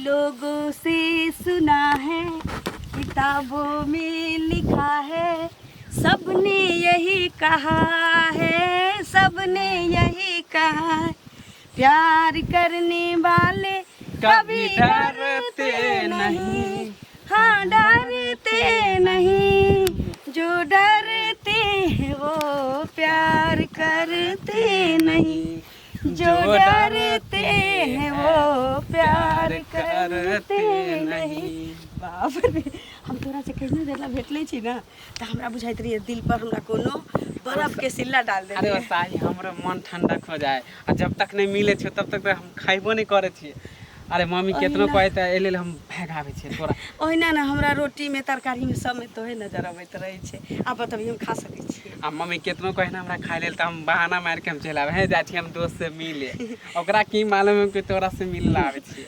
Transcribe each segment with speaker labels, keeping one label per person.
Speaker 1: लोगों से सुना है, किताबों में लिखा है, सबने यही कहा है, सबने यही कहा है, प्यार करने वाले कभी डरते नहीं, हाँ डरते नहीं, जो डरते हैं वो प्यार करते नहीं, जो डरते हैं वो प्यार करते नहीं। बाप रे, हम तोरा से कहिनो देर ला भेटले छी ना तऽ हमरा बुझाइत रहिए दिल पर हमरा कोनो बर्फ के सिल्ला डाल दे।
Speaker 2: अरे साही, हमरो मन ठंडक हो जाए आ जब तक नहीं मिले छो तब तक तो हम खाइबो नहीं करे छियै। अरे मम्मी केतनो कहै तऽ एहि लेल हम भागि आबै छियै तोरा।
Speaker 1: ओहिना ने हमरा रोटीमे तरकारीमे सबमे तोहे नजर अबैत रहै छै। आब बतबियौ, हम खा सकै छियै?
Speaker 2: आ मम्मी केतनो कहै ने हमरा खाइ लेल तऽ हम बहाना मारि के हम चलि आबै हे, जाइ छियै हम दोस्त से मिले। ओकरा की मालूम है कि तोरा से मिले ला आबै छियै।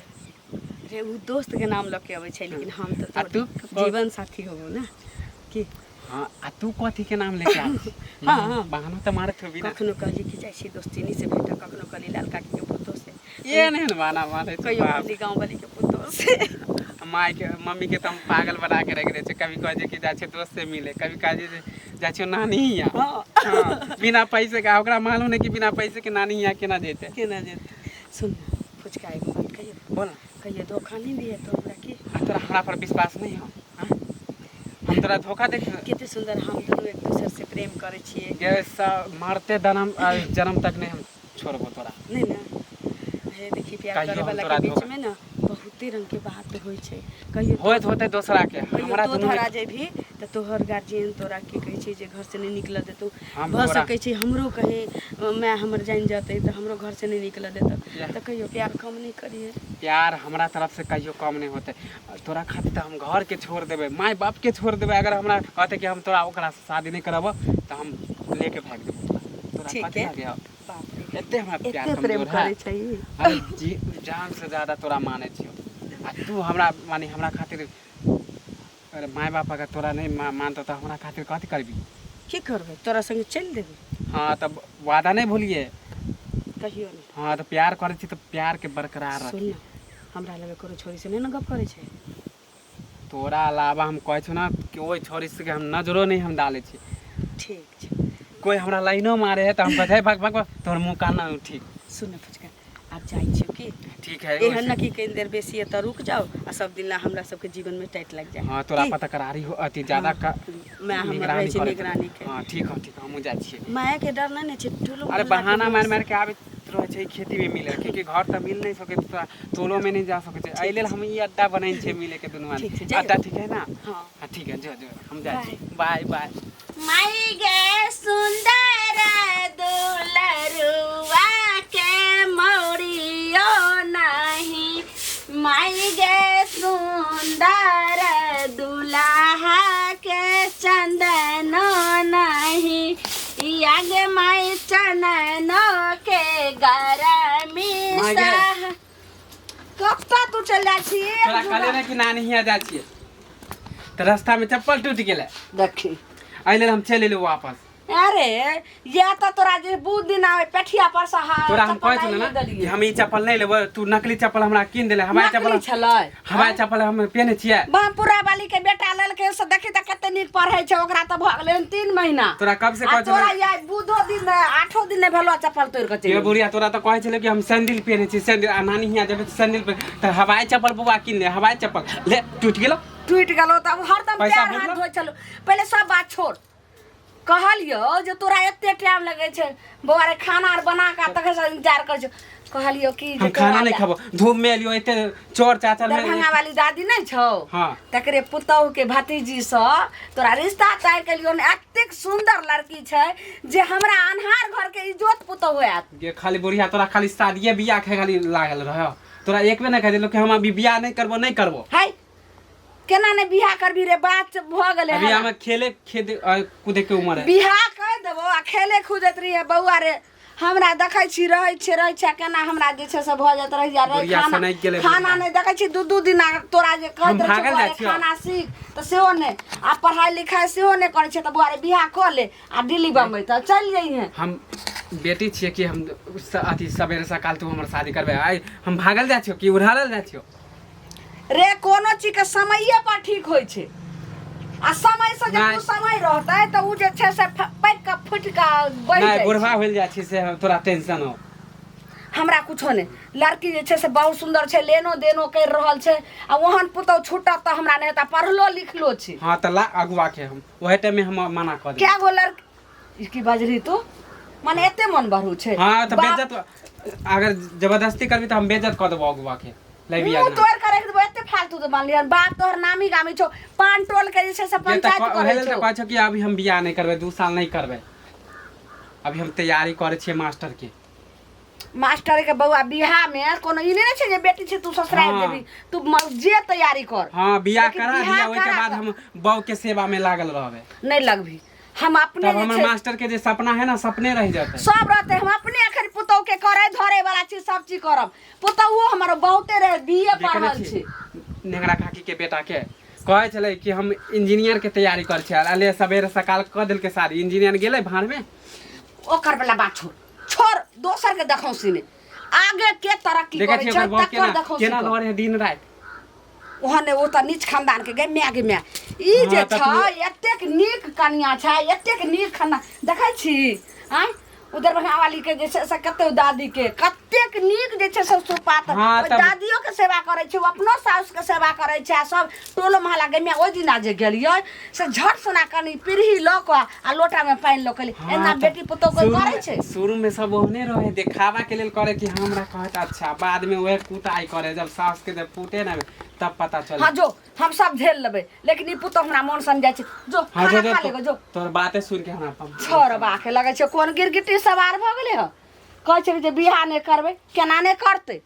Speaker 1: रे, ओ दोस्त के नाम लऽ के अबै छै, लेकिन हम तऽ
Speaker 2: आ
Speaker 1: तोर
Speaker 2: तू
Speaker 1: जीवन साथी होबो ने की?
Speaker 2: हाँ, आ तू कथी के नाम लेके आबै छी?
Speaker 1: हाँ।
Speaker 2: बहाना तऽ मारैत होबी ना?
Speaker 1: कखनो कहली कि जाइ छी दोस्तिनी से भेट, कखनो कहली लाल काकी के पुतोह से।
Speaker 2: ये नहीं ने बहाना मारै छै।
Speaker 1: कहियो
Speaker 2: बाप।
Speaker 1: कहली गाँव वाली के पुतोह से।
Speaker 2: माय के मम्मी के तऽ हम पागल बना के रख दै छै। कभी कहै छै कि जाइ छै दोस्त से मिले, कभी कहै छै जे जाइ छियौ नानी हियाँ। हाँ, बिना पैसे के। आ ओकरा मालूम नहि कि बिना पैसे के नानी हियाँ केना जेतै।
Speaker 1: केना जेतै। सुन ना फुचका, एगो बात कहियो?
Speaker 2: बोल ना।
Speaker 1: कहियो धोखा नहीं दिए तो हमरा की?
Speaker 2: आ तोरा हमरा पर विश्वास नहीं हो? आँय? हम तोरा धोखा दे?
Speaker 1: कते सुंदर हम दुनू एक दूसर से प्रेम करै छियै।
Speaker 2: गे मरते दनम जन्म तक नहीं हम छोड़बो तोरा।
Speaker 1: नहीं ना, हे देखी, प्यार
Speaker 2: कहियो
Speaker 1: करे
Speaker 2: हम
Speaker 1: वाला
Speaker 2: तोरा
Speaker 1: के बीच
Speaker 2: धोखा
Speaker 1: में ना बहुते रंग के बात होइ छै। कहियो
Speaker 2: होइत होते दोसरा के
Speaker 1: कहियो
Speaker 2: हमरा
Speaker 1: तो
Speaker 2: दुनू
Speaker 1: धरा जेबही तऽ तोहर गार्जियन तोरा की कहै छै जे घर से नहि निकलऽ देतौ।
Speaker 2: हम
Speaker 1: भऽ
Speaker 2: तोरा
Speaker 1: सकै छै हमरो कहीं माय हमर जानि जेतै तऽ हमरो घर से नहि निकलऽ देतौ।
Speaker 2: या।
Speaker 1: तऽ कहियो प्यार कम नहि करिहे।
Speaker 2: प्यार हमरा तरफ से कहियो कम नहीं होते। तोरा खातिर तऽ हम घर के छोड़ देबै, माय बाप के छोड़ देबै। अगर हमरा कहते कि हम तोरा ओकरा से शादी नहीं करब तऽ हम लेके भागि देबो तोरा। तोरा
Speaker 1: ठीक
Speaker 2: कथी
Speaker 1: है।
Speaker 2: लागे हौ?
Speaker 1: बाप रे,
Speaker 2: एते हमरा प्यार
Speaker 1: एते प्रेम
Speaker 2: कमजोर है?
Speaker 1: करै छै ई?
Speaker 2: अरे जी, जान से ज्यादा तोरा मानै छियौ आ तू हमरा मानी हमरा खातिर। अरे माय बाप अगर तोरा नहीं मानतो तऽ हमरा खातिर कथी करबी?
Speaker 1: की करबै, तोरा संगे चलि देबै।
Speaker 2: हाँ, तब वादा नहीं भूलिए।
Speaker 1: कहियो नहि।
Speaker 2: हाँ, तऽ प्यार करै छी तऽ प्यार के बरकरार
Speaker 1: सुन
Speaker 2: रखी।
Speaker 1: ने, हमरा लगे कोनो छोरी से नहि ने गप करै छै?
Speaker 2: तोरा अलावा हम कहै छौ ना कि ओहि छोरी से हम नजरो नहीं हम डालै छी।
Speaker 1: ठीक छै।
Speaker 2: कोई हमरा लाइनो मारे है तऽ हम कहै भाग भाग भाग, तोहर मुँह कान ठीक।
Speaker 1: सुन ने फुचका, आब जाइ छियौ की?
Speaker 2: ठीक है।
Speaker 1: एहन न कि कनि देर बेसी एतऽ रुक जाओ आ सब दिन ला हमरा सबके जीवन में टाइट लागि जाए।
Speaker 2: हाँ, तोरा
Speaker 1: की?
Speaker 2: पता करारी हो अथी ज्यादा का
Speaker 1: माय हमर रहै
Speaker 2: निगरानी
Speaker 1: छै।
Speaker 2: करैत।
Speaker 1: निगरानी के।
Speaker 2: हाँ, ठीक हो, ठीक हो, हमहूँ जाइ छियै।
Speaker 1: माय के डर नहि ने छै टोलो
Speaker 2: अरे
Speaker 1: मोहल्ला के
Speaker 2: बहाना
Speaker 1: लोक
Speaker 2: मारि
Speaker 1: सब।
Speaker 2: मारि के आबैत रहै छै खेती में मिले, क्योंकि घर तऽ मिल नहीं सकै, तोरा टोलो में नहीं जा सकै छै। एहि लेल हम ई अड्डा बनेने छियै मिले के दुनू आदमी।
Speaker 1: ठीक छै, जइयौ।
Speaker 2: अड्डा ठीक है ना?
Speaker 1: हाँ।
Speaker 2: हाँ, ठीक है, जो जो, हम जाइ छी। Bye bye.
Speaker 3: माई गे सुंदर दुलरुआ के मौरियो नाही, माई गे सुंदर दुल्हा के चंदनो नाही, यागे माई चंदनो के गरमी।
Speaker 2: माई गे।
Speaker 3: सह कत्ता तू चल जाइ छी?
Speaker 2: तोरा कहले ने कि नानी हियाँ जाइ छियै तऽ रास्ता में चप्पल टूटि गेलै।
Speaker 3: देखी।
Speaker 2: एहि लेल हम चलि एलहुँ वापस।
Speaker 3: अरे या तऽ तोरा जे बुध दिन आवे पेठिया पर से
Speaker 2: तोरा हम
Speaker 3: चप्पल
Speaker 2: कहै छलहुँ
Speaker 3: लाइए
Speaker 2: ने
Speaker 3: देलियै।
Speaker 2: कि हम ई चप्पल नहि लेबै, तू नकली चप्पल हमरा कीन देले। हवाई
Speaker 3: नकली
Speaker 2: चप्पल
Speaker 3: छलै?
Speaker 2: हवाई चप्पल हम पेहने छियै।
Speaker 3: बमपुरा वाली के बेटा लेलकै से देखी तऽ कते नीक पढ़ै छै। ओकरा तऽ भऽ गेलै हन 3 महीना।
Speaker 2: तोरा कब से
Speaker 3: आ
Speaker 2: कहै
Speaker 3: तोरा
Speaker 2: छलहुँ
Speaker 3: या बुधो दिन आठो दिन नहि भेलो, चप्पल तोड़ि कऽ चलि
Speaker 2: ये
Speaker 3: गेलै।
Speaker 2: बुढ़िया, तोरा तऽ कहै छलै कि हम सैंडल पेहने छी सैंडल, आ नानी हियाँ जेबै तऽ सैंडल पहिन, तऽ हवाई चप्पल बौआ कीन ले। हवाई चप्पल ले टूटि गेलौ।
Speaker 3: टूटि गेलौ तब हरदम
Speaker 2: पैसा
Speaker 3: पैर हाथ
Speaker 2: भरलौ?
Speaker 3: धोइ छलौ। पहिले सब बात छोड़, कहलियौ जे तोरा एते टाइम लगै छै बौआ रे, खाना आर बना कऽ तखन से इंतजार करै छौ। कहलियौ कि जे
Speaker 2: हम खाना
Speaker 3: तोरा
Speaker 2: नहीं खेबो, धूप में एलियो एते चोर चाचर में।
Speaker 3: दरभंगा वाली दादी नहीं छौ?
Speaker 2: हाँ।
Speaker 3: तकरे पुतहु के भतीजी सँ तोरा रिश्ता तय केलियौ ने। एतेक सुंदर लड़की छै जे हमरा अन्हार घर के इजोत पुतहु आयत।
Speaker 2: गे खाली बुढ़िया, तोरा खाली शादिये बियाह खाय खाली लागल रह। तोरा एक बेर नहीं कह देलौ कि हम अभी बियाह नहीं करबो, नहीं करबो।
Speaker 3: है, केना नहि बियाह करबी रे? बात भऽ गेलै।
Speaker 2: अभी
Speaker 3: हला।
Speaker 2: हमें खेले खेद कूदे के उम्र है।
Speaker 3: बियाह कर देबो आ खेले कूदैत रहिए। बौआ रे, हमरा देखै छी रहै छै रहै छै, केना हमरा जे छै से भऽ जाइत रहैया रे।
Speaker 2: बुढ़िया
Speaker 3: खाना
Speaker 2: सनकि गेलै
Speaker 3: खाना
Speaker 2: बुढ़िया।
Speaker 3: नहि देखै छी दू दू दिन आ तोरा जे कहैत
Speaker 2: हम
Speaker 3: रहै छै
Speaker 2: भागल
Speaker 3: बौआ
Speaker 2: जाइ
Speaker 3: रे,
Speaker 2: छियौ।
Speaker 3: खाना सीख तऽ सेहो नहि आ पढ़ाइ लिखाइ सेहो नहि करै छै। तऽ बौआ रे, बियाह कऽ ले आ दिल्ली बम्बई तऽ चलि जइहे।
Speaker 2: हम बेटी छियै कि हम अथी सवेरे सकाल तू हमर शादी करबे? आइ हम भागल जाइ छियौ कि उड़ारल जाइ छियौ?
Speaker 3: रे कोनो चीज के समये पर ठीक होइ छै आ समय से जब
Speaker 2: नहि।
Speaker 3: समय रहतै तऽ उ जे छै से पाकि कऽ फुटि कऽ बढ़ि
Speaker 2: नहि
Speaker 3: जाइ
Speaker 2: बुढ़वा
Speaker 3: छै।
Speaker 2: होल जाइ छी से तोरा टेंशन हो।
Speaker 3: हमरा कुछो नहि, लड़की जे छै से बहुत सुन्दर छै, लेनो देनो करि रहल छै आ ओहन पुतहु छूटत तऽ हमरा नहि हेतै, पढ़लो लिखलो छै।
Speaker 2: हाँ तऽ ला अगुआ के हम ओहे टाइम में हम मना कऽ देबै।
Speaker 3: कए गो लड़की ई की बजरी तू, माने एते मन बढ़ू छै?
Speaker 2: हाँ तऽ
Speaker 3: बाप-
Speaker 2: बेइज्जत, अगर जबरदस्ती करबी तऽ हम बेइज्जत कऽ देबो अगुआ के। लैबी
Speaker 3: मुँह तोड़ के राखि देबो, एते फालतू तऽ मानलियै। बाप तोहर नामी गामी छौ, पान टोल के जे छै से पंचायत
Speaker 2: ओहे
Speaker 3: करै
Speaker 2: लेल तऽ
Speaker 3: छौ।
Speaker 2: कहै छौ कि अभी हम बियाह नहि करबै, 2 साल नहि करबै, अभी हम तैयारी करै छियै मास्टर के।
Speaker 3: मास्टर के बौआ, बियाह में कोनो ई नहि ने छै जे बेटी छै तू ससुराल जेबी, तू जे तैयारी कर।
Speaker 2: हाँ बियाह
Speaker 3: लेकिन
Speaker 2: करा
Speaker 3: बियाह
Speaker 2: दिया, ओहिके
Speaker 3: करा
Speaker 2: बाद हम बहू के सेवा में लागल रहबै।
Speaker 3: नहि लगबी, हम अपने
Speaker 2: तब
Speaker 3: जे
Speaker 2: हमर
Speaker 3: छै
Speaker 2: मास्टर के जे सपना है ना, सपने रह जेतै।
Speaker 3: सब रहते, हम अपने अखन पुतहु के करे धरे वाला चीज सब चीज करब। पुतहुओ हमर बहुते रहे, बी ए
Speaker 2: देखने
Speaker 3: पढ़ल
Speaker 2: छी
Speaker 3: छै।
Speaker 2: नेंगरा काकी के बेटा के कहै छलै कि हम इंजीनियर के तैयारी करै छियै, अले सवेरे सकाल कऽ देलकै सारी, इंजीनियर गेलै भाड़ में।
Speaker 3: ओकर वाला बात छोड़ छोड़, दोसर के देखौ सिने आगे के तरक्की
Speaker 2: देखै
Speaker 3: करै
Speaker 2: छियै
Speaker 3: छै
Speaker 2: ओकर बहू
Speaker 3: तकर
Speaker 2: केना
Speaker 3: देखौ
Speaker 2: केना
Speaker 3: सिने।
Speaker 2: लड़े है दिन राति।
Speaker 3: ओहन ओ तऽ नीच खानदान के गे माय गे माय, ई
Speaker 2: हाँ,
Speaker 3: जे
Speaker 2: तऽ
Speaker 3: छै एतेक नीक कनिया छै, एतेक नीक खाना देखै छी आँय, ओ दरभंगा वाली के जे छै से कते दादी के कतेक नीक जे छै से सुपात।
Speaker 2: हाँ,
Speaker 3: ओहि
Speaker 2: तब-
Speaker 3: दादियो के सेवा करै छै, ओ अपनो साउस के सेवा करै छै आ सब टोलो मोहल्ला के माय। ओहि दिना जे गेलियै से झट सुना कनि पीढ़ी लऽ कऽ आ लोटा में पानि लऽ कऽ एलियै।
Speaker 2: हाँ,
Speaker 3: एना
Speaker 2: तऽ
Speaker 3: बेटी पुतोह कोइ
Speaker 2: शुरू
Speaker 3: करै
Speaker 2: में-
Speaker 3: छै?
Speaker 2: शुरू में सब ओहने रहे, देखावा के लेल करे कि हमरा कहत अच्छा, बाद में वह कुटाई करे, जब सास के जब फूटे ना तब पता चले।
Speaker 3: हाँ जो, हम सब झेल लेबै, लेकिन ई पुतोह हमरा मन समझाइ छै। जो
Speaker 2: हाँ,
Speaker 3: खाना
Speaker 2: जो, जो,
Speaker 3: खा लेगो जो।
Speaker 2: तोहर बाते सुन के हमरा
Speaker 3: छोड़बा के लगै छै कोन गिरगिटी सवार भऽ गेलै हँ, कहै छै जे बियाह नहि करबै, केना नहि करतै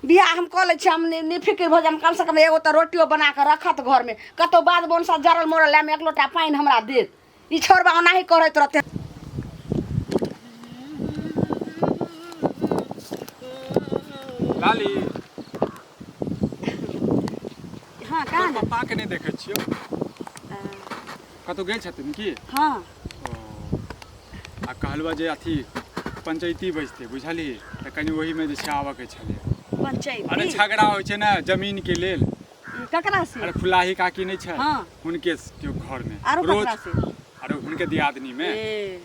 Speaker 3: बियाह? हम कऽ लै छियै, हम निफिकिर भऽ जायब, कमसँ कम एगो तऽ रोटियो बना कऽ रखत घरमे, कतहु बाध बोनसँ जरल मरल आयब एक लोटा पानि हमरा देत। ई छोड़बा ओनाही करैत रहतै।
Speaker 4: लाली।
Speaker 1: हाँ कहाँ
Speaker 4: तोहर
Speaker 1: ने
Speaker 4: पप्पा के नहि देखै छियौ, कतहु गेल छथिन की?
Speaker 1: हाँ।
Speaker 4: ओ, आ कहलुआ जे अथी पंचैती बैसतै बुझलिही, तऽ कनि ओहिमे जे छै आबऽके छलै।
Speaker 1: पंचैती?
Speaker 4: अरे झगड़ा होइ छै ने जमीन के लेल।
Speaker 1: ककरा से?
Speaker 4: अरे फुलाही काकी नहि छै?
Speaker 1: हाँ।
Speaker 4: हुनके केओ घरमे
Speaker 1: आरो
Speaker 4: रोज।
Speaker 1: ककरा से?
Speaker 4: अरे हुनके दियादनी मे।
Speaker 1: ए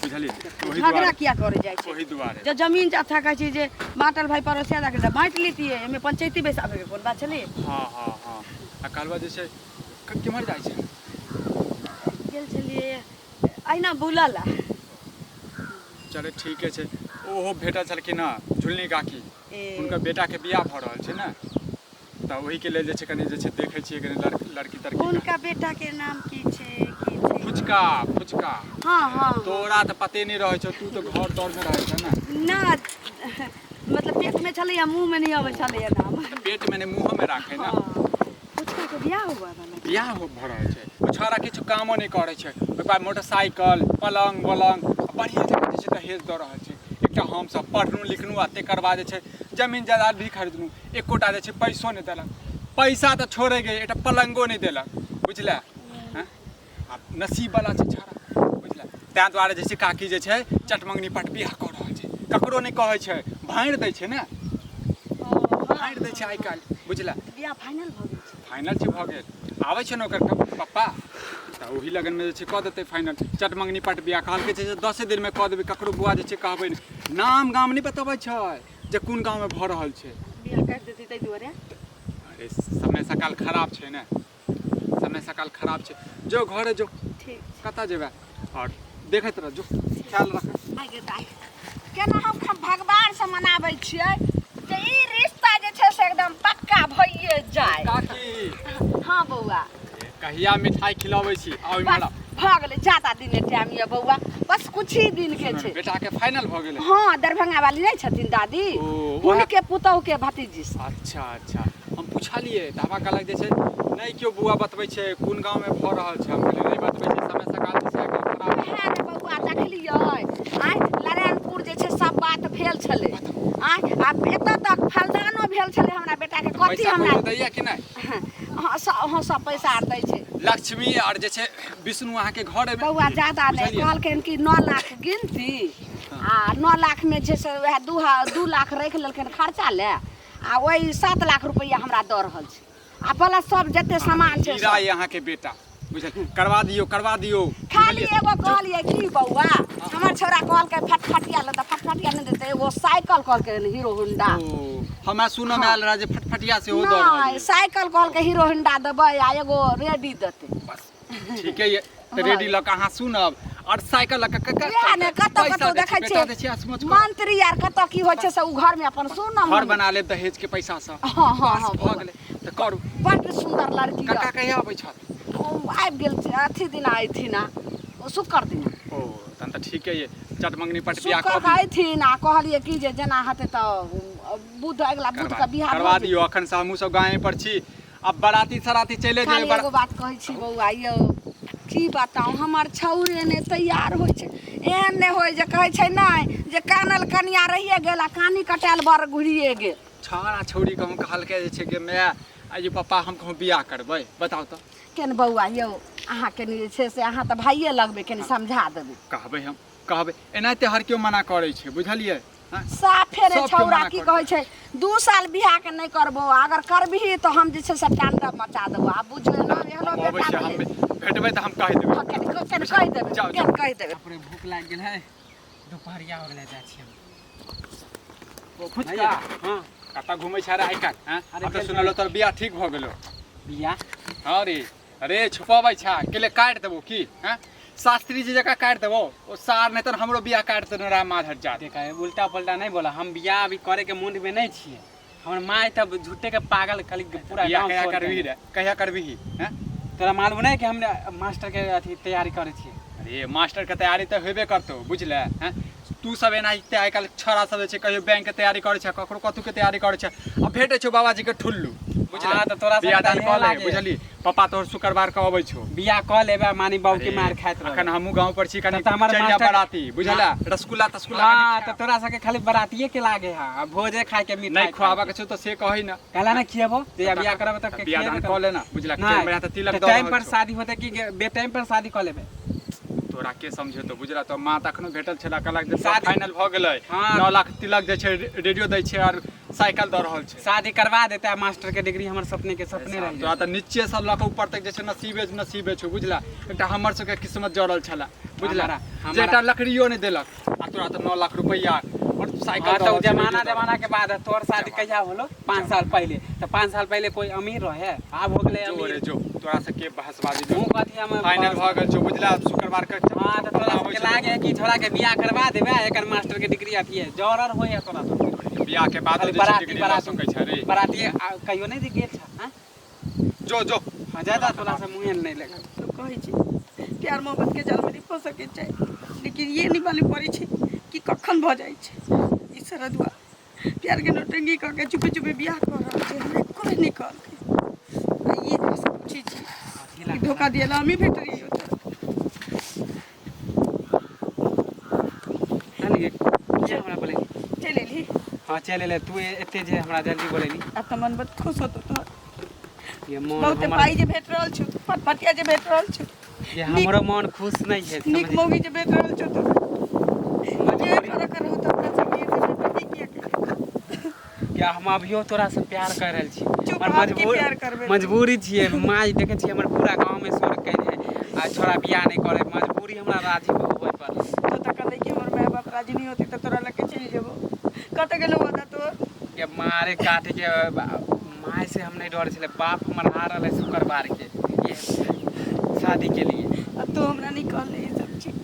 Speaker 4: बुझलियै, ओहि
Speaker 1: झगड़ा
Speaker 4: दुआरे।
Speaker 1: किया करे जाइ छै?
Speaker 4: ओहि दुआरे
Speaker 1: जब जमीन अच्छा कहै छै जे बाँटल भाई पड़ोसिया जाके तऽ बाँटि लेतियै, एहिमे पंचैती बैसाबैके कोन बात छलै?
Speaker 4: हाँ हाँ हाँ, आ कहलुआ जे छै केम्हर जाइ छै?
Speaker 1: गेल छलियै अहिना बुलऽ ला।
Speaker 4: चलो ठीके छै। ओहो भेटल छलखिन हँ झुलनी काकी।
Speaker 1: ए
Speaker 4: हुनकर बेटाके बियाह भऽ रहल छै ने, तऽ ओहिके लेल जे छै कनि जे छै देखै छियै कनि लड़की तड़की।
Speaker 1: हुनका बेटा के नाम की छै, की छै?
Speaker 4: फुचका, फुचका।
Speaker 1: हाँ हाँ।
Speaker 4: तोरा तऽ पते नहि रहै छौ, तू तऽ घर तरमे रहै छ ने।
Speaker 1: ना, मतलब पेट में छलैया, मुँह में नहीं अबै छलैया नाम।
Speaker 4: तऽ पेटमे नहि मुँहोमे राखै ने।
Speaker 1: हाँ, फुचका के बियाह हुआ वाला?
Speaker 4: बियाह हो भऽ रहल छै। ओ छौड़ा किछु कामो नहि करै छै, ओकर बाद मोटरसाइकिल पलङ्ग वलङ्ग बढ़िआँ जकाँ जे छै दहेज दऽ रहल छै। एकटा हमसभ पढ़लहुँ लिखलहुँ आ तकर बाद जे छै जमीन जायदाद भी खरीदलहुँ, एकोटा जे छै पैसो नहि देलक। पैसा तऽ छोड़े गए, एकटा पलङ्गो नहि देलक, बुझले हँ? आ नसीबवला छै छौड़ा, बुझले। ताहि दुआरे जे छै काकी जे छै चटमङ्गनी पट बियाह कऽ रहल छै, ककरो नहि कहै छै, भाँड़ि दै छै ने, भाँड़ि दै छै आइ काल्हि, बुझले।
Speaker 1: बियाह फाइनल भऽ गेल छै?
Speaker 4: फाइनल छै, भऽ गेल। आबै छै ने ओकर पप्पा तऽ ओही लगनमे जे छै कऽ देतै फाइनल। चटमङ्गनी पट बियाह कहलकै छै जे 10 दिनमे कऽ देबै, ककरो बौआ जे छै कहबै नहि, नाम गाम नहि बतबै छै जे कोन गाँवमे भऽ रहल छै।
Speaker 1: बियाह काटि देतै ताहि दुआरे।
Speaker 4: अरे समय सकाल खराब छै ने, समय सकाल खराब छै। जो घरे जो।
Speaker 1: ठीक।
Speaker 4: कतऽ जेबै? आओर देखैत रह, जो ख्याल रख।
Speaker 3: आइ गे दाइ, केना हम भगवानसँ मनाबै छियै जे ई रिश्ता जे छै से एकदम पक्का भइए जाय।
Speaker 4: काकी।
Speaker 3: हाँ बौआ।
Speaker 4: कहिया मिठाई खिलाबै छी? आउ
Speaker 3: बस
Speaker 4: इम्हर आउ।
Speaker 3: भऽ गेलै, ज्यादा दिन नहि टाइम यऽ बौआ, बस कुछ ही दिन के छै।
Speaker 4: बेटा के फाइनल भऽ गेलै?
Speaker 3: हाँ, दरभंगा वाली नहि छथिन दादी?
Speaker 4: ओ, उएह-
Speaker 3: हुनके पुतहु के भतीजी से।
Speaker 4: अच्छा अच्छा, हम पुछलियै तऽ हमरा कहलक जे छै नहि केओ बौआ बतबै छै कोन गाँवमे भऽ रहल छै। हम कहलियै नहि बतबै छै, समय सकाल जे छै एखन खराब छै।
Speaker 3: उएह ने बौआ, देखलियै आँय, नारायणपुर जे छै सब बात भेल छलै आँय, आ एतऽ तक फलदानो भेल छलै हमरा बेटाके कथी
Speaker 4: पैसा
Speaker 3: हमरा
Speaker 4: कौड़ी दैया कि नहि?
Speaker 3: हाँ सब, हाँ सब पैसा आर दै छै।
Speaker 4: लक्ष्मी आर जे छै विष्णु अहाँके घरे मे
Speaker 3: बौआ ज्यादा नहि
Speaker 4: बुझलियै?
Speaker 3: कहलखिन कि 9 लाख गिनती आ 9 लाख मे जे से वएह 2 लाख राखि लेलखिन खर्चा ले आ ओहि 7 लाख रुपैआ हमरा दऽ रहल छै आ प्लस सब जते सामान छै
Speaker 4: हीरा
Speaker 3: सब।
Speaker 4: ये अहाँके बेटा, बुझल? करवा दियौ, करवा दियौ।
Speaker 3: खाली
Speaker 4: बुझलियै?
Speaker 3: एगो कहलियै की बौआ, हमर छौड़ा कहलकै फटफटिया लेतै, फटफटिया नहि देतै, एगो साइकिल कहलकै हीरो होंडा।
Speaker 4: ओ, हमरा सुनऽ मे आयल रहै जे फटफटिया सेहो दऽ रहल
Speaker 3: नहि,
Speaker 4: ये।
Speaker 3: साइकिल कहलकै हीरो होंडा देबै आ एगो रेडी देतै।
Speaker 4: बस ठीके ये तऽ रेडी लऽ कऽ अहाँ सुनब और साइकिल लऽ कऽ ककर
Speaker 3: इएह ने कतऽ
Speaker 4: पैसा
Speaker 3: कतौ
Speaker 4: दै
Speaker 3: देखै
Speaker 4: छै, बेटा दै
Speaker 3: छियै
Speaker 4: छै, असमोच कऽ।
Speaker 3: मंत्री आर कतऽ की होइ छै से उ घर में अपन सुनब।
Speaker 4: घर बना लेब दहेज के पैसा से।
Speaker 3: हँ हँ।
Speaker 4: बस
Speaker 3: हँ।
Speaker 4: भऽ गेलै तऽ करू।
Speaker 3: बड्ड सुन्दर लड़की
Speaker 4: कका
Speaker 3: यऽ।
Speaker 4: कहिया अबै छथि?
Speaker 3: ओ आबि गेल छै, अथी दिना अयथिन आ ओ शुक्र दिना।
Speaker 4: ओ, तहन तऽ ठीके ये, चटमंगनी पट बियाह
Speaker 3: शुक्र
Speaker 4: कऽ
Speaker 3: के
Speaker 4: दियौ।
Speaker 3: अयथिन आ कहलियै की जे जेना हेतै तऽ बुध, अगिला बुध
Speaker 4: करवा
Speaker 3: के बियाह
Speaker 4: करवा
Speaker 3: भऽ जेतै।
Speaker 4: दियौ। अखन से हमहूँ सब गाँवे पर छी, आब बराती सराती चले
Speaker 3: खाली
Speaker 4: जेबै।
Speaker 3: एगो बात कहै छी बौआ यौ, की बताउ, हमर छौरे नहि तैयार होइ छै। एहन नहि होइ जे कहै छै नहि जे कानल कनिया रहिए गेल आ कानी कटायल बर घुरिए गेल।
Speaker 4: छौड़ा छौड़ी कहूँ कहलकै जे छै कि माय आ ये पप्पा, हम कहूँ बियाह करबै, बताउ तऽ।
Speaker 3: केन बौआ यौ, अहाँ कनि जे छै से अहाँ तऽ भाइये लगबै, कनि समझा देबै।
Speaker 4: कहबै, हम कहबै। एनाहिते हर केओ मना करै छै, बुझलियै? हँ?
Speaker 3: साफे रे
Speaker 4: सबके
Speaker 3: छौड़ा
Speaker 4: मना
Speaker 3: की
Speaker 4: करै।
Speaker 3: कहै छै, 2 साल बियाह के नहि करबो, अगर करबिही तऽ हम जे छै से तांडव मचा देबो। आब बुझियौ एहनो एहनो
Speaker 4: हम अबै
Speaker 3: बेटा
Speaker 4: छी, हम
Speaker 3: भेलै।
Speaker 4: भेटबै तऽ हम कहि देबै।
Speaker 3: हँ, कनि कनि कहि देबै।
Speaker 4: जाउ,
Speaker 3: कनि
Speaker 4: जाउ।
Speaker 3: कहि देबै।
Speaker 2: बाप रे, भूख लागि गेल है, दुपहरिया हो गेलै, जाइ छी हम।
Speaker 4: ओ फुचका।
Speaker 2: भैया, हाँ।
Speaker 4: कतऽ घुमै छै रे आइ काल्हि, हँ?
Speaker 2: अरे
Speaker 4: आब तऽ
Speaker 2: गेल।
Speaker 4: सुनलो तोर बियाह ठीक भऽ गेलो।
Speaker 2: बियाह?
Speaker 4: हँ रे। अरे छुपबै छा केले, काटि देबो की? हँ, शास्त्री जी जकाँ काटि देबो ओ सार, नहि तऽ हमरो बियाह काटि देने रहा माधर जात।
Speaker 2: देखा, उल्टा पुल्टा नहीं बोला। हम बियाह अभी करे के मूड में नहीं छियै। हमर माय तब झूठे के पागल खाली पूरा
Speaker 4: बियाह
Speaker 2: गाँव
Speaker 4: कहिया
Speaker 2: शोर
Speaker 4: करबही
Speaker 2: केने।
Speaker 4: रे, कहिया करबही? हँ?
Speaker 2: तोरा मालूम नहीं कि हम मास्टर के अथी तैयारी करै छियै?
Speaker 4: अरे मास्टर के तैयारी तऽ हेबे करतौ, बुझले? हँ, तू सब एनाहिते आइ काल्हि छौड़ा सब जे छै, कहियो बैंक के तैयारी करै छै, ककरो कथू के तैयारी करै छै आ भेटै छौ बाबाजी के ठुल्लू, बुझले?
Speaker 2: हाँ, तऽ तोरा सबके
Speaker 4: बियाह दान
Speaker 2: तऽ
Speaker 4: कऽ
Speaker 2: इहे
Speaker 4: ले।
Speaker 2: लागे।
Speaker 4: बुझली? पप्पा तोहर शुक्रवार के अबै छौ।
Speaker 2: बियाह कऽ लेबै, मानी बाबू के
Speaker 4: अरे,
Speaker 2: मार खाइत
Speaker 4: अखन
Speaker 2: रहबै।
Speaker 4: हमहूँ गाँव पर छी, कनि
Speaker 2: तऽ हमर
Speaker 4: चलि जा
Speaker 2: मास्टर-
Speaker 4: बराती, बुझला? रसगुल्ला तसगुल्ला
Speaker 2: हाँ,
Speaker 4: कनि
Speaker 2: तऽ तोरा सबके खाली बरातिये के लागे है आ भोजे खाय के, मिठाई
Speaker 4: नहीं खुआबा के छौ तऽ से कहै ना।
Speaker 2: कहला ना खिएबो, जे बियाह करबै तऽ
Speaker 4: बियाह दान कऽ ले ना, बुझला?
Speaker 2: नहीं,
Speaker 4: बढ़िया तऽ तिलक
Speaker 2: तऽ
Speaker 4: दऽ
Speaker 2: टाइम
Speaker 4: रहल
Speaker 2: पर
Speaker 4: छौ।
Speaker 2: शादी होतै कि बे टाइम पर शादी कऽ लेबै?
Speaker 4: तोरा के समझेतो, बुझला? तो माँ तऽ अखनो भेटल छला, कहलक जे सब
Speaker 2: शादी-
Speaker 4: फाइनल भऽ गेलै। 9 लाख तिलक दै छै, रेडियो दै छै और साइकिल दऽ रहल छै।
Speaker 2: शादी करवा देते आ मास्टर के डिग्री हमर सपने के सपने रह
Speaker 4: तोरा तऽ नीचे से लऽ कऽ ऊपर तक जे छै नसीबे नसीबे छौ, बुझला? एकटा हमर सबके किस्मत जड़ल छला, बुझला?
Speaker 2: हमरा-
Speaker 4: जे एकटा लकड़ियो नहि देलक आ तोरा तऽ 9 लाख रुपैआ और साइकिल
Speaker 2: हाँ
Speaker 4: दऽ
Speaker 2: तऽ
Speaker 4: रहल छै,
Speaker 2: जमाना
Speaker 4: रेडियो दऽ
Speaker 2: जमाना के बाद है। तोहर शादी कहिया होलो? 5 साल पहले। तऽ 5 साल पहले कोई अमीर रहे? आब हो गेलै
Speaker 4: जो
Speaker 2: अमीर।
Speaker 4: रे जो, तोरा से के बहसबाजी?
Speaker 2: मुँह कथी हम
Speaker 4: फाइनल भऽ गेल छौ, बुझला? शुक्रवार के
Speaker 2: हाँ, तऽ तोरा
Speaker 4: आबै
Speaker 2: सबके
Speaker 4: छौ।
Speaker 2: लागे है कि छोड़ा के बियाह करवा देबै, एकर मास्टर के डिग्री अथी है, जरर होय है तोरा सब।
Speaker 4: बियाह के बाद
Speaker 2: खाली
Speaker 4: जे छै
Speaker 2: बराती
Speaker 4: डिग्री लऽ
Speaker 2: बराती
Speaker 4: सकै छै रे।
Speaker 2: बराती कहियो नहीं गेल छ? हाँ?
Speaker 4: जो जो।
Speaker 2: हाँ, ज्यादा तोरा से मुँहे नहीं लगे।
Speaker 1: लोक कहै छै प्यार मोहब्बत के जालमे नहि फंसऽके चाही, लेकिन ये नहि मालूम पड़ै छै कि कखन भऽ जाइ छै ई सरदुआ। प्यारके नौटंकी कऽ के चुपे चुपे बियाह कऽ रहल छै, हमरा एको बेर नहि कहलकै। आ ई एकरासँ पूछै छी कि धोखा दिएला हमही भेटलियै ओतऽ।
Speaker 2: किया हमरा बोलेली?
Speaker 1: चलि एलही?
Speaker 2: हाँ, चलि एलै। तू एते जे हमरा जल्दी बोलेली?
Speaker 1: आब तऽ मन बड खुश होतो तोहर।
Speaker 2: ये मन
Speaker 1: बहुते
Speaker 2: हमर
Speaker 1: पाइ जे भेट रहल छौ, फटफटिया जे भेट रहल छौ।
Speaker 2: ये हमरो मन खुश नहीं है।
Speaker 1: नीक
Speaker 2: समझ
Speaker 1: मौगी जे भेट रहल छौ तोरा जे
Speaker 2: मजबूरी
Speaker 1: करऽ कर होतो अपना संगे से नौटंकी किया केलही?
Speaker 2: या हम अभियो तोरा से प्यार कर रहल छी।
Speaker 1: चुप,
Speaker 2: पर
Speaker 1: आब की प्यार करबै?
Speaker 2: मजबूरी छियै। माय देखै छियै, हमर पूरा गाँवमे शोर कयने है आ छोड़ा बियाह नहि करे। मजबूरी हमरा राजी होबे पड़लै।
Speaker 1: तो तऽ कहलै कि हमर माय बाप राजी नहि होतै तऽ तोरा लऽ के चलि जेबो। कतऽ गेलौ वादा तोर?
Speaker 2: के मारे काटे के माय से हम नहीं डरे छलै, बाप हमर आ रहलै शुक्रवार के ये शादी के लिए।
Speaker 1: आ तू हमरा नहि कहले ई सब चीज,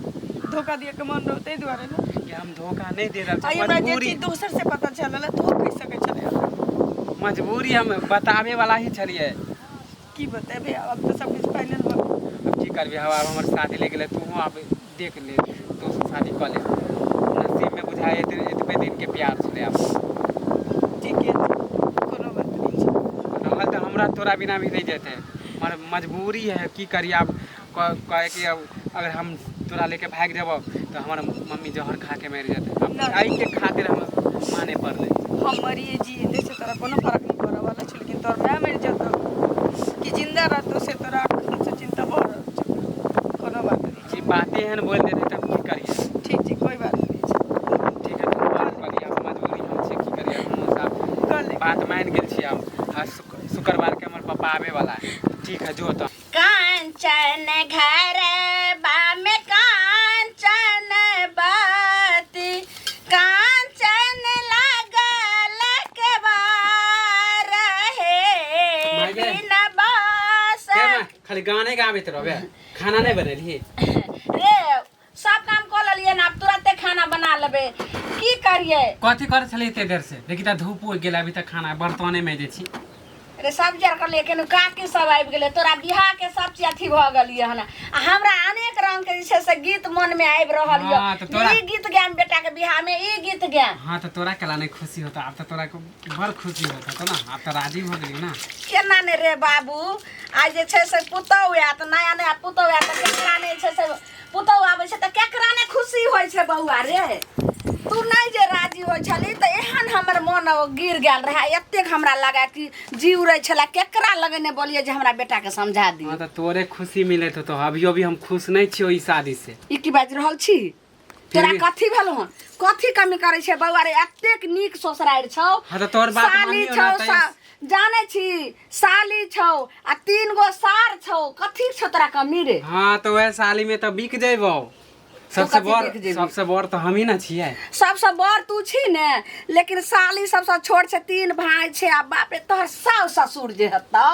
Speaker 1: धोखा दिअ के मन रहौ ताहि दुआरे ने।
Speaker 2: कि हम धोखा नहीं दे रहल
Speaker 1: आइ
Speaker 2: छी।
Speaker 1: हमरा जे
Speaker 2: मजबूरी
Speaker 1: चीज दोसर से पता चलल तू कहि सकै छलै हमरा।
Speaker 2: मजबूरी, हम बताबे वाला ही छलियै।
Speaker 1: की बतेबै आब तऽ सब किछु फाइनल भऽ गेल।
Speaker 2: अब की करबी? आब हमर शादी ले गेलै, तू आब देख ले, दोसर शादी कऽ ले। नसीब में बुझाइ एतबे दिन के प्यार छलै आब।
Speaker 1: ठीके छै, कोनो बात नहि छै।
Speaker 2: रहल तऽ हमरा तोरा बिना भी नहीं जेतै, मगर मजबूरी है, की करी आब? कहे कि अब अगर हम तोरा लेके भागि जेबौ तऽ हमर मम्मी जहर खा के मरि जेतै। आब
Speaker 1: नहि।
Speaker 2: एहिके खातिर हम माने पड़लै।
Speaker 1: हम मरिए जिए से तोरा कोनो फर्क नहि पड़ऽ वाला छै, लेकिन तोहर माय मरि जेतौ कि जिंदा रहतौ से तोरा एखन से चिंता भऽ रहल छौ। कोनो बात नहि छै।
Speaker 2: ई बाते एहन बोलि देतै तब की करियै?
Speaker 1: ठीक छै, कोइ बात नहि छै।
Speaker 2: ठीक है, तू बात करियै, आब मजबूरी हम छै, की करियै? हमहूँ सब
Speaker 1: कऽ ले।
Speaker 2: बात शुक्रवार के हमर पापा आवे वाला है। ठीक है जो तो
Speaker 3: कांचन घर में कांचन बाती, कांचन लागल के बार हे
Speaker 2: माय गे।
Speaker 3: बिना बास।
Speaker 2: के माय, खाली गाने गाबैत रहबे, खाना नहीं बनेलही?
Speaker 3: रे सब काम कऽ लेलियै ने, आब तुरंते खाना बना लेबै, की करियै?
Speaker 2: कथी करै छलियै एते देर से? देखी तऽ धूप उगि गेल, अभी तक खाना बर्तने में जे छी।
Speaker 3: रे सब जर कर लेकिन काकी सब आबि गेलै, तोरा बियाह के सब चीज अथी भऽ गेलियै हन, आ हमरा अनेक रंग के जे छै से गीत मन में आबि रहल
Speaker 2: हाँ,
Speaker 3: यऽ।
Speaker 2: तऽ तोरा
Speaker 3: ई गीत गायब बेटा के बियाह में, ई गीत गायब।
Speaker 2: हाँ तऽ तोरा केला नहीं खुशी होता? आब तऽ तोरा बड़ खुशी होता तो ना, आब तऽ राजी भऽ गेली ना।
Speaker 3: केना ने रे बाबू, आइ जे छै से पुतहु आयत, नया नया पुतहु आयत तऽ केकरा नहि छै से, पुतहु आबै छै तऽ केकरा नहि खुशी होइ छै बौआ रे? तू नहि जे राजी होइ छली तऽ एहन हमर मन गिर गेल रहै, एतेक हमरा लगा कि जी उड़ै छलै, केकरा लगे नहि बोलियै जे हमरा बेटाके समझा दी।
Speaker 2: हाँ तऽ तोरे खुशी मिलैत होतो, अभियो भी हम खुश नहीं छियो ई शादी से।
Speaker 3: ई की बाजि रहल छी? तोरा
Speaker 2: भी-
Speaker 3: कथी भेल हन? कथी कमी करै छै बौआ रे? एतेक नीक ससुरारि छौ।
Speaker 2: हाँ तऽ तोहर बात
Speaker 3: साली
Speaker 2: मानियो
Speaker 3: छौ
Speaker 2: ना तऽ
Speaker 3: जानै छी साली छौ आ 3 गो सार छौ, कथी छौ तोरा कमी रे?
Speaker 2: हाँ तऽ वएह साली में तऽ बिक जेबौ। सबसे
Speaker 3: कथी
Speaker 2: बड़
Speaker 3: बिक जेबही?
Speaker 2: सबसे बड़ तऽ हमही ना छियै।
Speaker 3: सबसँ बड़ तू छी ने, लेकिन साली सबसँ छोट छै, 3 भाय छै, आ बाप रे तोहर सास ससुर जे हेतौ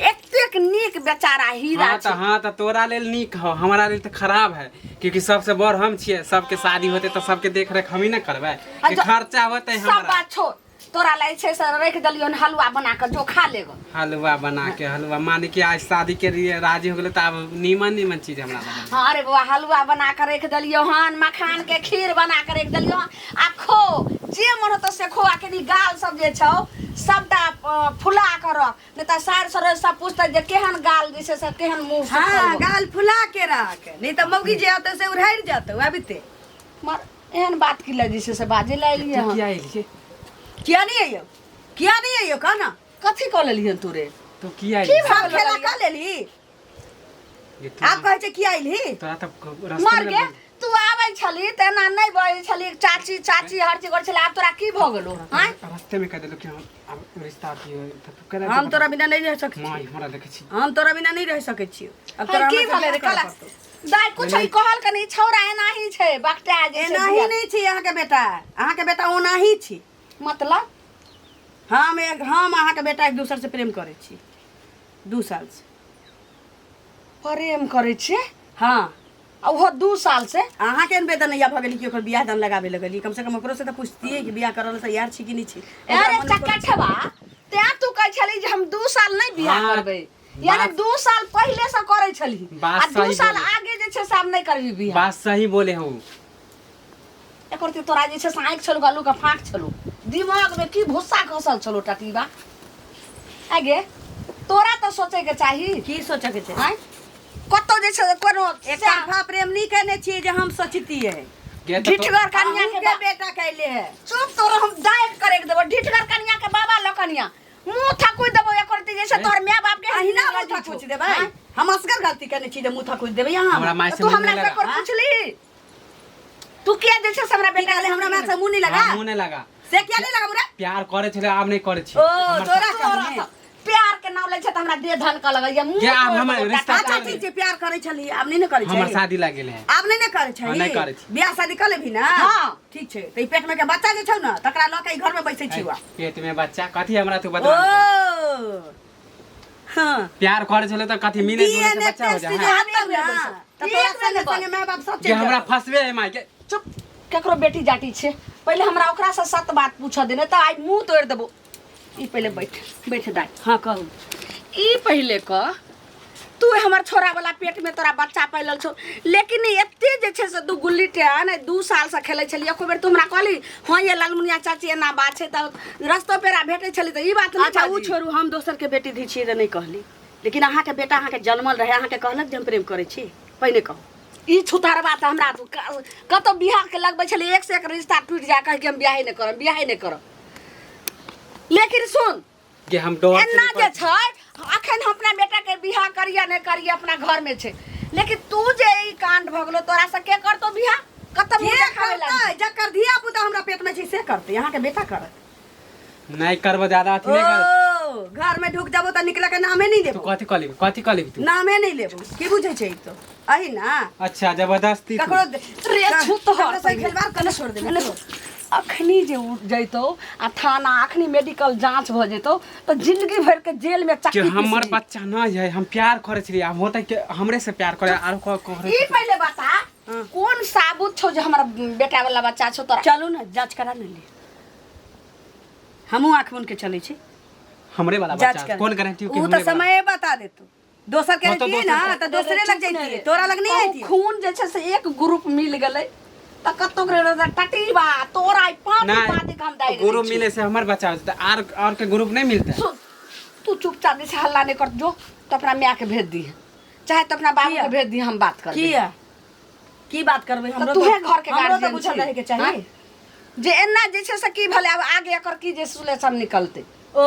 Speaker 3: एतेक नीक बेचारा हीरा
Speaker 2: हाँ तऽ
Speaker 3: छै।
Speaker 2: हाँ तऽ तोरा लेल नीक हौ, हमरा लेल तऽ खराब है, क्योंकि सबसे बड़ हम छियै, सबके शादी होते तऽ सबके देख रेख हमही ना करबै, कि खर्चा होते
Speaker 3: सब
Speaker 2: हमरा।
Speaker 3: बात छोड़, तोरा लै छै से रखि देलियौ हन हलुआ बना कऽ, जो खा लेगो।
Speaker 2: हलुआ बना के, हलुआ माने कि आज शादी के लिए राजी हो गेलै तऽ आब नीमन नीमन चीज हमरा बना।
Speaker 3: हाँ अरे बौआ, हलुआ बना कऽ रखि देलियौ हन, मखान के खीर बना कऽ रखि देलियौ हन, आ खो जे मन होतौ से खो, आ कनी गाल सब जे छौ सबटा फुला कऽ रख, नहि तऽ सार सरोज सब पुछतै जे केहन गाल जे छै से केहन मुँह
Speaker 1: हाँ
Speaker 3: सुखल हौ।
Speaker 1: गाल फुला के रख, नहीं तऽ मौगी जे होतौ से उड़ारि जेतौ आबिते।
Speaker 3: मर एहन बात की लए जे छै से बाजै लए एलियै हन?
Speaker 2: किया एलियै?
Speaker 1: किया नहीं अइयौ? किया नहीं अइयौ कह ना?
Speaker 3: कथी कऽ लेलिहन तू रे?
Speaker 2: तो किया
Speaker 3: की
Speaker 2: एलियै?
Speaker 3: भऽ
Speaker 1: सब
Speaker 3: गेलौ?
Speaker 1: खेला कऽ लेलही,
Speaker 2: ये तू-
Speaker 1: आब कहै छै किया अइलही?
Speaker 2: तोरा तऽ रास्ते
Speaker 3: मर
Speaker 2: में
Speaker 3: गे, तू आबै छली तऽ एना नहि बजै छली, चाची चाची हर चीज करै छली, आब तोरा की भऽ गेलौ? आँय
Speaker 2: रास्ते में कह देलौ कि हम आब रिश्ता अथी है, तऽ तू केना
Speaker 1: हम तोरा बिना नहीं रह सकै
Speaker 2: माँ
Speaker 1: छी,
Speaker 2: हमरा देखै छी,
Speaker 1: हम तोरा बिना नहीं रह सकै छी। अब तोरा
Speaker 3: की
Speaker 1: हमरा
Speaker 3: भेलै रे?
Speaker 1: बियाह करऽ
Speaker 3: कहला
Speaker 1: पड़तौ।
Speaker 3: दाइ कुछ ई कहल कनी छौड़ा एनाही छै बकटा जे छै
Speaker 1: एनाही
Speaker 3: बियाह।
Speaker 1: नहीं छी अहाँके बेटा, अहाँके बेटा ओनाही छी।
Speaker 3: मतलब
Speaker 1: हम एक हम अहाँके बेटा एक दोसर से प्रेम करै छी 2 साल से।
Speaker 3: प्रेम करै छियै?
Speaker 1: हाँ।
Speaker 3: आ ओहो 2 साल से?
Speaker 1: अहाँके एहन बेदनैया भऽ गेली कि ओकर बियाह दान लगाबे लगली? कम से कम ओकरो से तऽ पुछतियै कि बियाह करऽ लए तैयार छी कि नहि छी। ओकरा
Speaker 3: अरे
Speaker 1: मन में
Speaker 3: चकठवा, तें तू कहै छली जे हम 2 साल नहि बियाह
Speaker 2: हाँ,
Speaker 3: करबै, यानी
Speaker 2: बात-
Speaker 3: 2 साल पहिले से करै छलही
Speaker 2: बात
Speaker 3: आ 2
Speaker 2: सही
Speaker 3: साल
Speaker 2: बोले।
Speaker 3: आगे जे छै से आब नहि करबी बियाह।
Speaker 2: बात सही बोले हूँ।
Speaker 3: एकर ते तोरा जे छै से आँखि छलौ आलू के फाँक छलौ, दिमाग में की भुस्सा खसल छलौ टटीबा। आगे तोरा तऽ सोचै के चाही।
Speaker 1: की सोचऽ के छै?
Speaker 3: आँय कतौ जे छै कोनो
Speaker 1: एक तरफा प्रेम नहीं केने छियै जे हम सोचतियै।
Speaker 2: गे तऽ
Speaker 3: ढिठगर कनिया के
Speaker 1: अहूँके बेटा कैले है।
Speaker 3: चुप, तोरा हम डांट करे के देबो। ढिठगर कनिया के बाबा लकनिया मुंह थकुइ देबो एकर ते जे छै तोहर my बाप के
Speaker 1: अहिना
Speaker 3: हिना
Speaker 1: मुँह
Speaker 3: लगी छौ।
Speaker 1: थकुच देबै?
Speaker 3: आँय?
Speaker 1: हम असगर गलती केने छी जे मुँह थकुच देबै अहाँ?
Speaker 2: हमरा माय से
Speaker 3: तू
Speaker 2: मुँह
Speaker 3: हमरा
Speaker 2: नहि
Speaker 3: से
Speaker 2: लगा।
Speaker 3: एकर पुछली? तू किया जे छै से हमरा
Speaker 1: की
Speaker 3: बेटा
Speaker 1: कहले हमरा माय से मुँह नहीं लगा?
Speaker 2: हाँ, मुँह नहि लगा।
Speaker 1: से किया नहीं लगा बुरा?
Speaker 2: प्यार करे छलै आब नहि करे छी।
Speaker 1: ओ
Speaker 2: हमर
Speaker 1: तोरा
Speaker 3: तोरा
Speaker 1: कहने
Speaker 3: तऽ प्यार के नाम लै छै तऽ हमरा देह धन कऽ लगैया मुँह
Speaker 2: गे, आब
Speaker 3: तोड़ि
Speaker 2: हमर
Speaker 3: देबो
Speaker 2: रिश्ता
Speaker 3: टाटा।
Speaker 1: अच्छा ठीक छै, प्यार करै छली आब नहीं ने करै
Speaker 2: हमर
Speaker 1: छै?
Speaker 2: शादी लागि गेलै है।
Speaker 1: आब नहीं ने करै छै?
Speaker 2: हाँ, नहि करै छी।
Speaker 1: बियाह शादी कऽ लेबही ना?
Speaker 3: हाँ।
Speaker 1: ठीक छै, तऽ ई पेट में के बच्चा जे छौ ने तकरा लऽ के ई घर में बैसै छी वा।
Speaker 2: पेट में बच्चा कथी हमरा तू
Speaker 1: ओ
Speaker 2: बदनाम कर।
Speaker 1: हाँ
Speaker 2: प्यार करे छलै तऽ कथी मिले जुले से
Speaker 1: डीएनए
Speaker 2: बच्चा हो
Speaker 1: टेस्ट
Speaker 2: जाए
Speaker 1: जे
Speaker 2: है।
Speaker 1: हेतौ ना तऽ तोरा
Speaker 3: एक बेर
Speaker 1: संगे
Speaker 3: नहि
Speaker 1: संगे my बाप सब
Speaker 2: जे
Speaker 1: चलि
Speaker 2: हमरा
Speaker 1: जेतौ।
Speaker 2: फंसबे है माय के।
Speaker 3: चुप, केकरो बेटी जाटी छै पहिले हमरा ओकरा से सत बात पूछऽ दे, नहि तऽ आइ मुँह तोड़ि देबो। ई पहिले बैठ बैठ दाइ।
Speaker 1: हाँ कहू।
Speaker 3: ई पहिले कह, तू हमर छोरा वाला पेट में तोरा बच्चा पैलल छौ, लेकिन एते जे छै से 2 गुल्ली टेन 2 साल से खेलै छली, एको बेर तू हमरा कहली हाँ ये लालमुनिया चाची एना बात छै तऽ रस्तो पेड़ा भेटै छली तऽ ई बात नहि।
Speaker 1: अच्छा ओ
Speaker 3: बाजी।
Speaker 1: छोड़ू, हम दोसर के बेटी धी छियै तऽ नहि कहली, लेकिन अहाँके बेटा अहाँके जनमल रहै, अहाँके कहलक जे हम प्रेम करै छी? पहिने कहू।
Speaker 3: ई छुतरबा तऽ हमरा कतौ बियाह के लगबै छली एक से एक रिश्ता टूटि जाय, कहै कि हम बियाहे नहि करब, बियाहे नहि करब। लेकिन सुन
Speaker 2: जे हम डर से
Speaker 3: एना
Speaker 2: नहि
Speaker 3: जे छै अखन हम अपना बेटा के बियाह करिए नहि करिए अपना घर में छै, लेकिन तू जे ई कांड भऽ गेलो तोरा से के करतो बियाह? कतऽ मुँह
Speaker 1: के
Speaker 3: देखाबै
Speaker 1: करतै?
Speaker 3: लागतै?
Speaker 1: जकर धिया पुता हमरा पेट में छै से करतै, अहाँके बेटा करत।
Speaker 2: नहीं करबो, ज्यादा अथी नहीं कर।
Speaker 1: ओ घर में ढुक जाबो त निकले के नामे नहीं
Speaker 2: तू
Speaker 1: लेबो।
Speaker 2: कथी कह लेबी, कथी कह लेबी तू?
Speaker 1: नामे नहीं लेबो। की बुझै छै तो अही ना।
Speaker 2: अच्छा जबरदस्ती तू।
Speaker 1: ककरो
Speaker 3: रे छूत
Speaker 1: ककरो से खेलवाड़ कने छोड़ देबे।
Speaker 3: अखनी जे उठ जैतो आ थाना अखनी मेडिकल जांच भ जैतो त जिंदगी भर के जेल में
Speaker 2: कि
Speaker 3: चक्की
Speaker 2: हमर
Speaker 3: पीसबी।
Speaker 2: बच्चा नहीं है, हम प्यार करे छलियै, आब होतै के हमरे से प्यार करे आरो करे।
Speaker 3: ई पहिले बता कोन साबुत छौ जे हमरा बेटा वाला बच्चा छौ तोरा?
Speaker 1: चलू ना जांच करा ने ले, हमहूँ आँख मुन के चलै छी।
Speaker 2: हमरे वाला
Speaker 1: जांच
Speaker 2: बच्चा
Speaker 1: कर
Speaker 2: कोन गारंटी
Speaker 1: ऊ तऽ समय बता देतौ। दोसर के
Speaker 2: हाँ, तो
Speaker 1: रहितियै ना
Speaker 2: दोसर
Speaker 1: तऽ दोसरे लग जैतियै, तोरा लग नहीं
Speaker 3: कहूँ
Speaker 1: अइतियै।
Speaker 3: खून जे छै से एक ग्रुप मिल गेलै तऽ कतौ के रहै टटीबा तोरा ई पाँच पाँच हम दाइ
Speaker 2: ग्रुप मिले से हमर बच्चा हो जेतै, आर और के ग्रुप नहीं मिलतै।
Speaker 3: सुन तू चुपचाप जे छै हल्ला नहीं कर, जो तो अपना माय के भेज दी, चाहे तो अपना बाबू
Speaker 1: किया?
Speaker 3: के भेज दी, हम बात करबै।
Speaker 1: किया की बात करबै? हमरो
Speaker 3: तूहे घर के
Speaker 1: हमरो तऽ
Speaker 3: गार्जियन
Speaker 1: बुझल
Speaker 3: छी।
Speaker 1: रहै के चाही।
Speaker 3: हाँ? जे एना जे छै से की भेलै, आब आगे एकर की जे सुलेशन निकलतै।
Speaker 1: ओ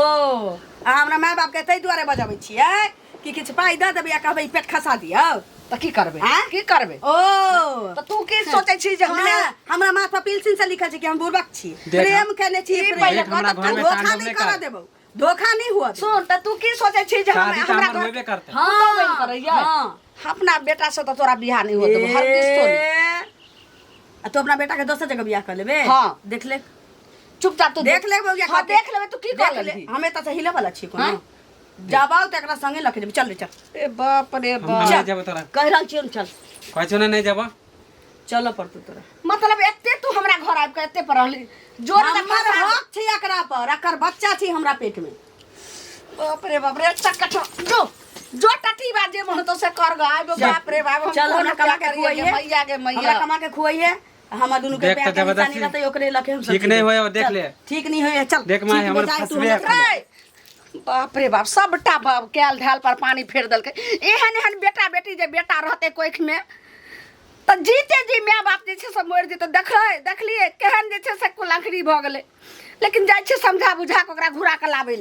Speaker 1: आ हमरा माय बाप के ताहि दुआरे बजबै छियै कि किछु पाइ दऽ देबै आ कहबै ई पेट खसा दियौ।
Speaker 3: तऽ की करबै?
Speaker 1: आँय?
Speaker 3: की करबै?
Speaker 1: ओ
Speaker 3: तऽ तू की सोचै छी जे
Speaker 1: हमरा
Speaker 3: हमरा
Speaker 1: हमरा माथ पर पिलसिन से लिखल छै कि हम बुड़बक छी,
Speaker 2: देख,
Speaker 1: प्रेम केने छी,
Speaker 3: ई
Speaker 1: प्रेम।
Speaker 3: पहिले
Speaker 2: देख, हमरा
Speaker 3: कह तऽ
Speaker 2: घर में
Speaker 1: धोखा
Speaker 2: तांडव
Speaker 1: नहीं
Speaker 2: नहीं
Speaker 1: करऽ
Speaker 2: कर।
Speaker 1: देबौ, धोखा नहीं हुआ देबौ।
Speaker 3: सुन तऽ तू की सोचै छी जे
Speaker 2: शादी तऽ
Speaker 3: हमरा
Speaker 2: हमर
Speaker 3: घर
Speaker 2: होबे करतै।
Speaker 3: पुतहु बनि कऽ रहियै?
Speaker 1: हाँ।
Speaker 3: अपना बेटा से तऽ तोरा बियाह नहीं होत हरगिज। सुन
Speaker 1: ए, आ तू अपना बेटा के दोसर जगह बियाह कर लेबे?
Speaker 3: हाँ।
Speaker 1: देख ले,
Speaker 3: चुपचाप तू
Speaker 1: देख ले बौआ।
Speaker 3: हाँ, देख लेबे तू की कर
Speaker 1: देख ले।
Speaker 3: लेबही?
Speaker 1: हमे तऽ हिले वाला छी कोनो।
Speaker 3: हाँ?
Speaker 1: जाबाउ तऽ एकरा संगे लके जेबै। चल रे चल।
Speaker 3: ए बाप रे
Speaker 2: हम
Speaker 3: बाप।
Speaker 2: नहीं जेबो तोरा।
Speaker 1: कहि रहल छियौ ने, चल।
Speaker 2: कहै छौ ने नहीं जेबो।
Speaker 1: चलऽ पड़तौ तोरा।
Speaker 3: मतलब एते तू हमरा घर आबि कऽ एते पर रहली जोर से
Speaker 1: हमर
Speaker 3: फंसा
Speaker 1: हक छै एकरा पर, एकर बच्चा छै हमरा पेट में।
Speaker 3: बाप रे बाप रे, चक्का जो जो टटी बा जे मन तो से कर ग आबो। बाप रे बाप, हम
Speaker 1: चल हमरा
Speaker 3: कोना
Speaker 1: कमा के
Speaker 3: करियै गे
Speaker 1: खुआइए,
Speaker 3: मैया गे
Speaker 1: हमरा
Speaker 3: मैया।
Speaker 1: कमा के खुआइए, हमरा दुनू के
Speaker 2: देख
Speaker 1: प्यार
Speaker 2: तऽ
Speaker 1: के निशानी
Speaker 2: जबरदस्ती।
Speaker 1: रहतै, ओकरे लके हम सब
Speaker 2: ठीक नहीं
Speaker 1: जीबै।
Speaker 2: होय, देख
Speaker 1: चल,
Speaker 2: ले।
Speaker 1: ठीक नहीं होय, चल।
Speaker 2: देख माय,
Speaker 1: ठीक
Speaker 2: हमर
Speaker 1: बेजाय तू
Speaker 2: फंसबे
Speaker 1: हमरा
Speaker 2: एखन।
Speaker 3: रे, बाप रे बाप, सबटा बाप कैल ढाल पर पानी फेर देलकै। एहन एहन बेटा बेटी जे बेटा रहतै कोखि में तऽ जीते जी माय बाप जे छै से मरि जेतै। देखै देखलियै केहन जे छै से कुलंखड़ी भऽ गेलै, लेकिन जाइ छै समझा बुझा कऽ ओकरा घुरा कऽ लाबै लए।